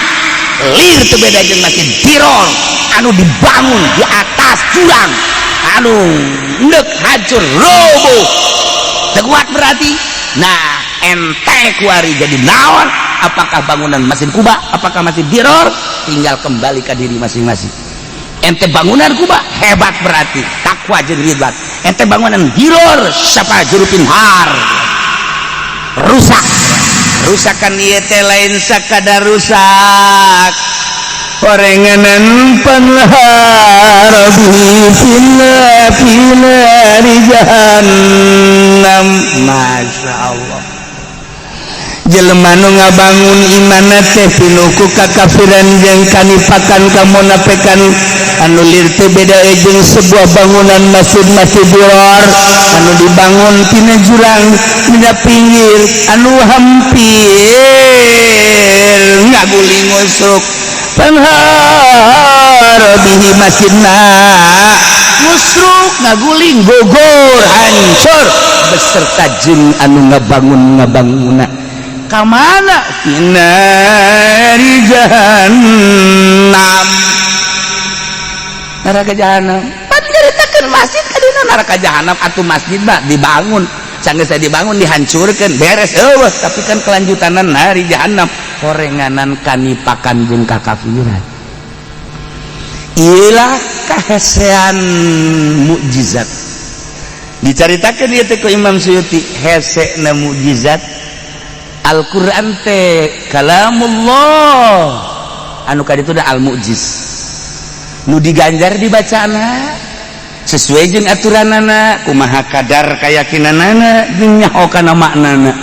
lir teu beda jeung Masjid Diror anu dibangun di atas jurang anu nek hancur roboh, teu kuat berarti. Nah, ente kuari jadi naon, apakah bangunan Masjid Kuba, apakah Masjid Diror, tinggal kembali ke diri masing-masing. Ente bangunan Kuba hebat berarti takwa jeung ridwan, ente bangunan Diror siapa jurupin har rusak. Rusakan ieu teh lain sakadar rusak, horenganan panhara bihi finari jahannam. Masya Allah. Jelema nu ngabangun imana teh pinuh ku kakafiran jeung kanifakan, kamunafikan, anu lir teu beda jeung sebuah bangunan masjid, Masjid Diror, anu dibangun tina jurang, tina pinggir anu hampir ngaguling ngusruk. Panhara bihi masjidna ngusruk, ngaguling, gogor, hancur beserta jeung anu ngabangun ngabanguna. Ka mana? Finari jahannam. Neraka jahanam. Pan nyaritakeun masjid ka dina neraka jahanam. Atuh masjid mah dibangun, sanggeus dibangun dihancurkeun, beres eueuh, tapi kan kelanjutanan nari jahanam, horenganan kanipakan jeung kakafiran. Ilah kahesean mukjizat dicaritakeun ieu teh ku Imam Suyuti, hesena mukjizat Al-Qur'an teh kalamullah anu kaditu da al-mu'jiz nu diganjar dibacana sesuai jeung aturanana, kumaha kadar keyakinanana jeung nyaho kana maknana,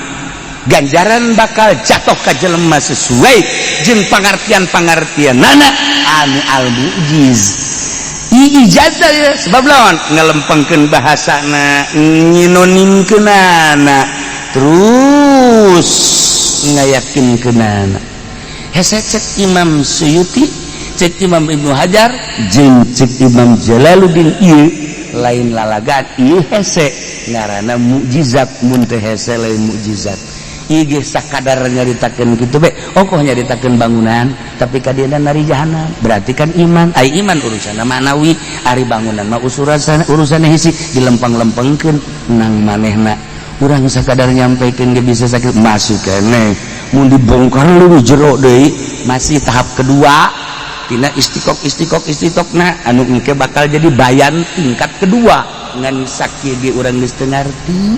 ganjaran bakal jatuh ka jelema sesuai jeung pangartian-pangartianana anu al-mu'jiz. Ijazah ya, sebab lawan ngelempengkeun bahasana, nyinonimkeunana, terus ngayakinkeunana. Hese cek Imam Suyuti. Cek Imam Ibnu Hajar jeung cek Imam Jalaluddin, ieu lain lalagaan, ieu hese ngaranna mukjizat. Mun teu hese, lain mukjizat. Ieu ge sakadar nyaritakeun kitu be. Oh, nyaritakeun bangunan, tapi kadieu nari jahanam. Berarti kan iman, ai iman urusan maknawi, ari bangunan mah urusan urusan hisi, dilempeng-lempengkeun nang manehna. Urang sakadar nyampaikan ge bisa sakit, masih kene mun dibongkar leuwih jero deui, masih tahap kedua tina istiqok istiqok istiqok. Nah, anu engke bakal jadi bayan tingkat kedua. Ngan sakieu ge urang geus teu ngarti,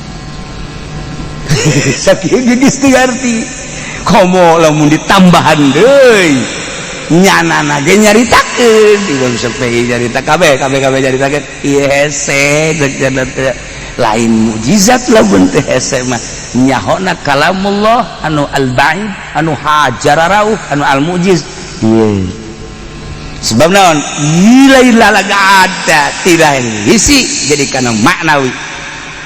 sakieu ge geus teu ngarti, komo lamun ditambahan deui. Nyanana ge nyaritakeun, Imam Syafi'i nyarita, kabeh kabeh kabeh nyaritakeun ieu hese. Lain mukjizat lamun teh hese mah, nyahona kalamullah anu al-ba'id, anu hajara rauh, anu al-mujiz. Ieu sebab naon? Lain lalaga, tidak hisi, jadi karena maknawi.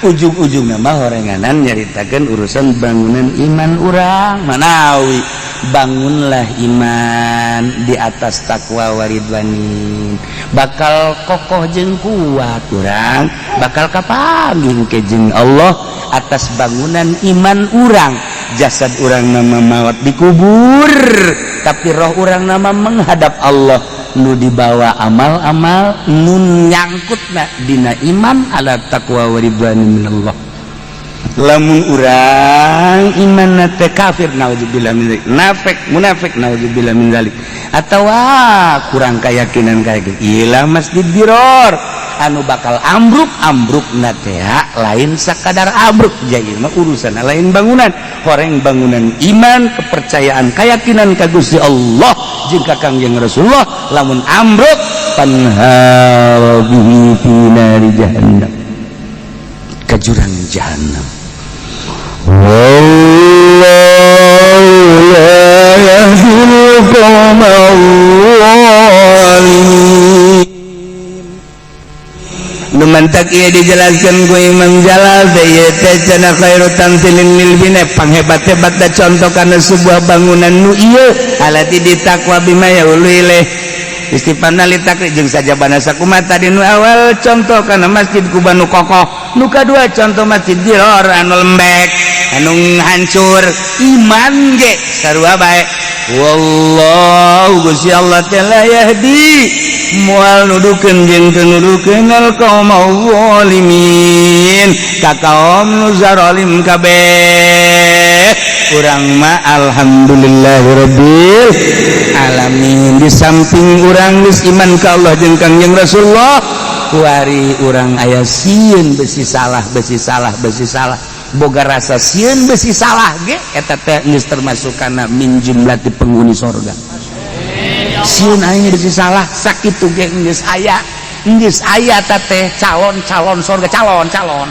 Ujung-ujungna mah horenganan nyaritakeun urusan bangunan iman urang manawi. Bangunlah iman di atas takwa waridwanin, bakal kokoh jeung kuat. Urang bakal kapanggih ke jeung Allah atas bangunan iman urang. Jasad urang nama maut dikubur, tapi roh urang nama menghadap Allah nu dibawa amal-amal nu nyangkutna dina iman ala taqwa waridwanin minallah. Lamun urang iman teh kafir, naudzubillah min dzalik, nafek, munafik, naudzubillah min dzalik, atawa kurang keyakinan kayak gitu, ilah masjid diror anu bakal ambruk. Ambruk na teh lain sakadar ambruk, jadi mah urusan lain bangunan, horeng bangunan iman, kepercayaan, keyakinan ka Gusti Allah jeung ka Kangjeng Rasulullah. Lamun ambruk, fanhar bihi fi nari jahannam, ke jurang jahannam. والله لا يهدي القوم الظالمين. Nu mantak ieu dijelaskan ku Imam Jalal teh, ieu teh cenah khairu tamtsilin lil bina, panghebat-hebat da contoh kana sebuah bangunan nu ieu alati ditakwa bima yaulu ilaih istifana li takri jeung sajabana sakumaha tadi. Nu awal contoh kana Masjid Kuba nu kokoh, nu kadua contoh Masjid Diror anu lembek, anu hancur. Iman ge sarua bae. Wallahu, Gusti Allah teh, la yahdi, moal nudukeun jeung teu nudukeun, al qaum zalimin, ka kaum nu zalim kabeh. Urang mah alhamdulillahirabbil alamin, di samping urang geus iman ka Allah jeung Kangjeng Rasulullah, kuari urang aya sieun besi salah, besi salah, besi salah. Boga rasa sieun besi salah ge, eta teh geus termasuk kana min jumlati penghuni sorga. Sieun aing besi salah, sakitu ge geus aya, geus aya ta teh calon-calon sorga, calon-calon.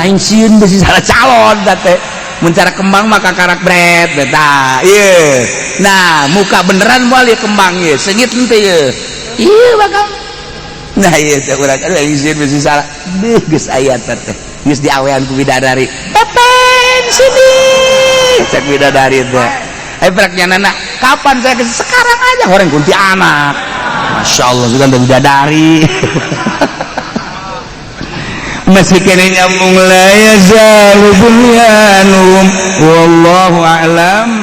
Aing sieun besi salah, calon ta teh. Mun cara kembang maka karak bret beta ieu. Nah, muka beneran moal ieu kembang ieu, seungit henteu ieu, ieu bakal. Nah, ieu teh urang, aduh, aing sieun besi salah. Deuh, geus aya ta teh, geus diawean ku bidadari. "Pepen, sini," cek bidadari teh. Eh, prak nana, kapan saya ke? Sekarang aja. Orang kuntianak, masya Allah, sudah bidadari masih kene nyambung. La yazalu bunyanuhum, wallahu a'lam.